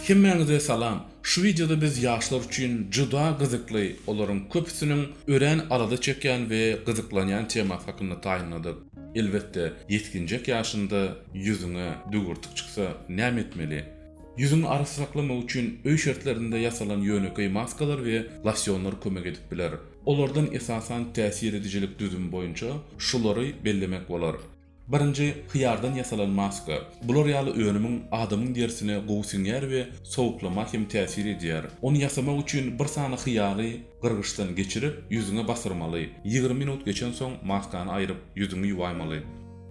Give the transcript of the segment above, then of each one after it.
Hemmäňize salam! Şu wideoda biz ýaşlar üçin juda gyzykly, olaryň köpüsiniň örän alada çekýän we gyzyklanýan temasy hakynda taýynladyk. Elbetde, ýetginjek ýaşynda ýüzüňe düwürtik çyksa näme etmeli? Ýüzüňi arassa saklamak üçin öý şertlerinde ýasalan ýönekeý maskalar we losýonlar kömek edip biler. Olardan esasan täsir edijilik düzümi boýunça şulary bellemek bolar. Birinji, hyýardan ýasalan maska. Bular ýaly önümiň adamyň derisine gowy siňýär we sowuklama hem täsir edýär. Ony ýasamak üçin bir sany hyýary gyrgyçdan geçirip, ýüzüňe basyrmaly. 20 minut geçensoň maskany aýryp, ýüzüňi ýuwaýmaly.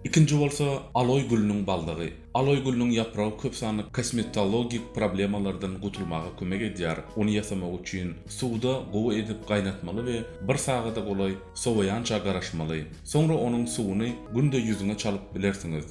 Ikinji bolsa, aloý gülüniň baldagy. Aloý gülüniň ýapragy köp sanly kosmetologik problemalardan gutulmaga kömek edýär. Ony ýasamak üçin suwda gowy edip gaýnatmaly we bir sagada golaý sowaýança garaşmaly. Soňra onuň suwuny günde ýüzüňe çalyp bilersiňiz.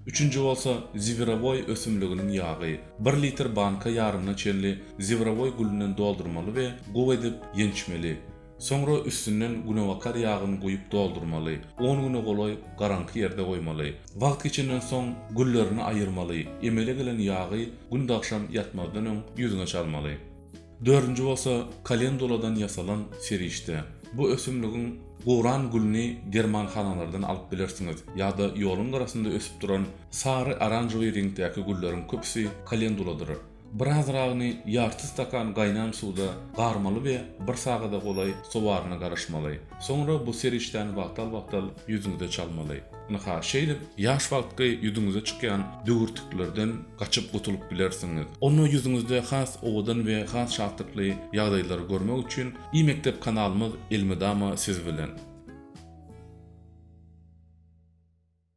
Üçünji bolsa ziwirowoý ösümliginiň ýagy. Bir litr banka ýarymyna çenli ziwirowoý gülünden doldurmaly we gowy edip ýençmeli. Soňra üstünden günebakar ýagyny guýup doldurmaly. On güne golaý garaňky ýerde goýmaly. Wagt geçenden soň güllerini aýyrmaly. Emele gelen ýagy günde-agşam ýatmazdan öň ýüzüňe çalmaly. Dördünji bolsa kalenduladan ýasalan serişde. Bu ösümligiň guran gülüni dermanhanalardan alyp bilersiňiz ýa-da ýoluň gyrasynda ösüp duran sary-oranžowyý reňkdäki gülleriň köpüsi kalenduladyr. Birazragyny ýarty stakan gaýnan suwda garmaly we bir sagada golaý sowaryna garaşmaly. Soňra bu serişdäni wagtal-wagtal ýüzüňize çalmaly. Ynha, şeýdip, ýaş wagtky ýüzüňize çykýan düwürtiklerden gaçyp gutulyp bilersiňiz. Onda ýüzüňizde has owadan we has şatlykly ýagdaýlary görmek üçin iMekdep kanalymyz elmydama siz bilen.